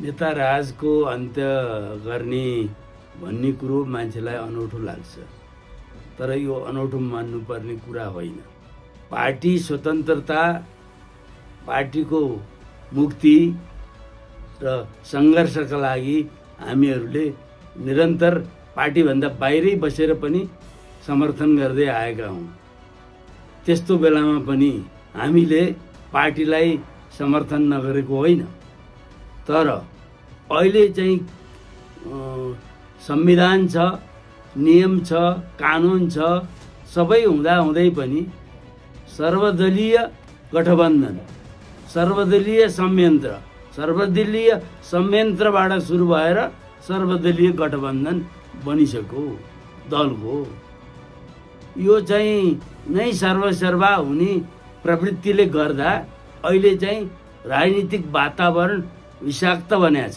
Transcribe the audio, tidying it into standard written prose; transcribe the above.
नेता राजको अन्त्य गर्ने भन्ने कुरो मान्छेलाई अनौठो लाग्छ, तर यो अनौठो मान्नुपर्ने कुरा होइन। पार्टी स्वतन्त्रता, पार्टीको मुक्ति र सङ्घर्षका लागि हामीहरूले निरन्तर पार्टीभन्दा बाहिरै बसेर पनि समर्थन गर्दै आएका हौँ। त्यस्तो बेलामा पनि हामीले पार्टीलाई समर्थन नगरेको होइन, तर अहिले चाहिँ संविधान छ, नियम छ, कानुन छ, सबै हुँदाहुँदै पनि सर्वदलीय गठबन्धन, सर्वदलीय संयन्त्रबाट सुरु भएर सर्वदलीय गठबन्धन बनिसक्यो दलको। यो चाहिँ नै सर्वसर्वा हुने प्रवृत्तिले गर्दा अहिले चाहिँ राजनीतिक वातावरण विषाक्त बनेको छ।